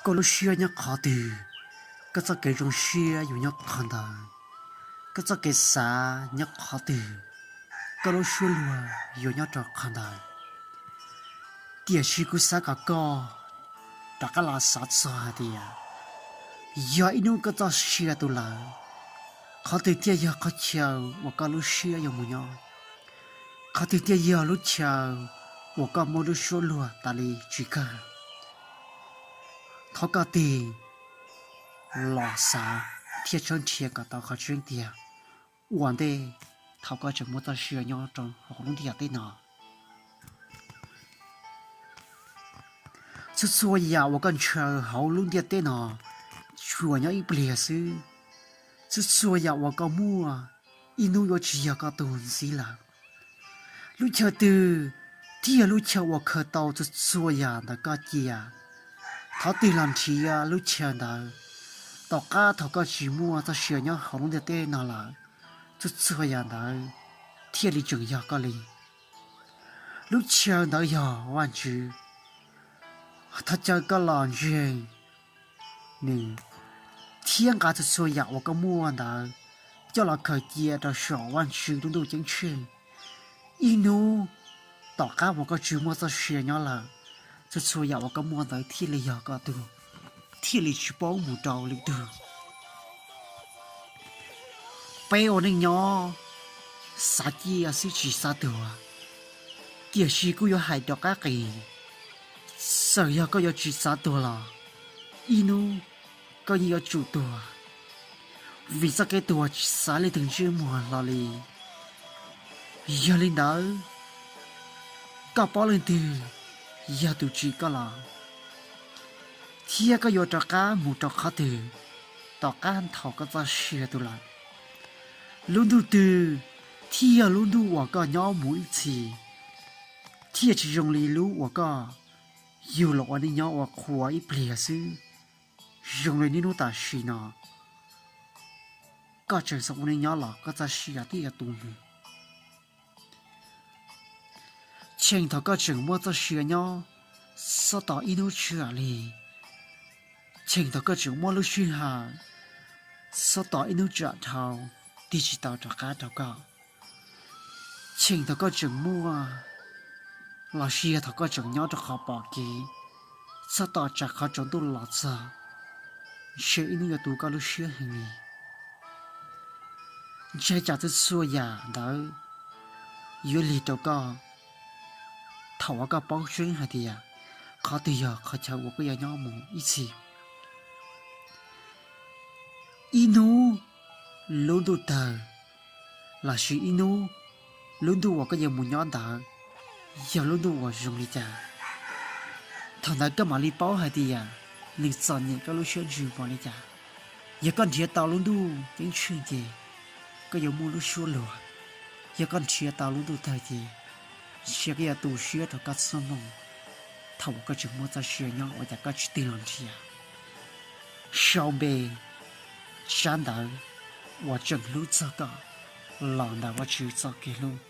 Koj lub siab nyob qhov twg, koj txoj kev zoo siab yuav nyob qhov ntawd. Koj txoj kev xav nyob qhov twg, koj lub suab luag yuav nyob rau qhov ntawd. Tiam sis kuv xav kom koj rov qab los xav txog hais tias, yog ib hnub koj txoj sia tu lawm, qhov twg thiaj yog qhov chaw uas koj lub siab yuav mus nyob? Qhov twg thiaj yog lub chaw uas koj muaj lub suab luag tas li tsis kawg? Thov koj tig los xav thiab tshawb nrhiav kom tau qhov tseeb tiag ua ntej thaum koj tseem muaj txoj sia nyob rau hauv lub ntiaj teb no. Txhua txhua yam uas koj ntshaw hauv lub ntiaj teb no tsuas nyob ib pliag xwb. Txhua txhua yam uas koj muaj ib hnub yuav tsis yog koj tug ntxiv lawm. Lub chaw twg thiaj yog lub chaw uas khaws tau txhua txhua yam ntawm koj cia? Thov tig los nrhiav lub chaw ntawd. Tom qab thaum koj tsis muaj txoj sia nyob hauv lub ntiaj teb no lawm, txhua txhua yam ntawd thiaj li tseem yog koj li. Lub chaw ntawd yog Vajtswv. Thov caw koj los ntseeg nws thiab nqa txhua txhua yam uas koj muaj ntawd coj los khaws cia rau saum Vajtswv lub ntuj ceeb tsheej. Ib hnub tom qab uas koj tsis muaj txoj sia nyob lawm, txhua txhua yam uas koj muaj ntawd thiaj li yog koj tug, thiaj li tsis paub mus rau lwm tug. Peb ua neej nyob xav ciaj xwb tsis xav tuag, tiam sis kuj yuav hais rov qab qis, txawm yog koj yuav tsis xav tuag los ib hnub koj yeej yuav tsum tuag, vim txoj kev tuag tsis xav leej twg ntsej muag hlo li. Yog li ntawd, koj paub leej twg yog tus tsim koj los, thiab koj yuav rov qab mus rau qhov twg tom qab thaum koj txoj sia tu lawm? Lub ntuj twg thiaj yog lub ntuj uas koj nyob mus ib txhis, thiaj tsis zoo li lub uas koj yug los ua neej nyob ua qhua ib pliag xwb, zoo li niaj hnub tam sim no koj tseem xav ua neej nyob los koj txoj sia twb yuav tu mus. Cheem thaum koj tseem muaj txoj sia nyob, txhob tos ib hnub tsam li. Cheem thaum koj tseem muaj lub sij hawm, txhob tos ib hnub tsam dhau, tig tsis tau rov qab rau koj. Cheem thaum koj tseem muaj, los sis yog thaum koj tseem nyob rau qhov pom kev, txhob tos tsam qhov tsaus ntuj los txog, ntshe ib hnub yuav tu koj lub siab heev li. Ntshai tsam txhua txhua yam ntawd yuav lig rau koj thaum uas koj paub tseeb hais tias qhov twg yog qhov chaw uas koj yuav nyob mus ib txhis. Ib hnub lub ntuj tawg, los sis ib hnub lub ntuj uas koj yuav mus nyob ntawd yog lub ntuj uas zoo li cas. Thaum ntawd koj mam li paub hais tias nws txom nyem koj lub siab ntsws npaum li cas. Yog koj nrhiav tau lub ntuj ceeb tsheej ces koj yuav muaj lub suab luag. Yog koj nrhiav tau lub ntuj tawg ces ntshe koj yuav tu siab rau koj txoj hmoo thaum uas koj tseem muaj txoj sia nyob ua cas koj tsis tig los nrhiav. Sau npe tsab ntawv uas tseem hlub txog koj los ntawm Vajtswv txoj kev hlub.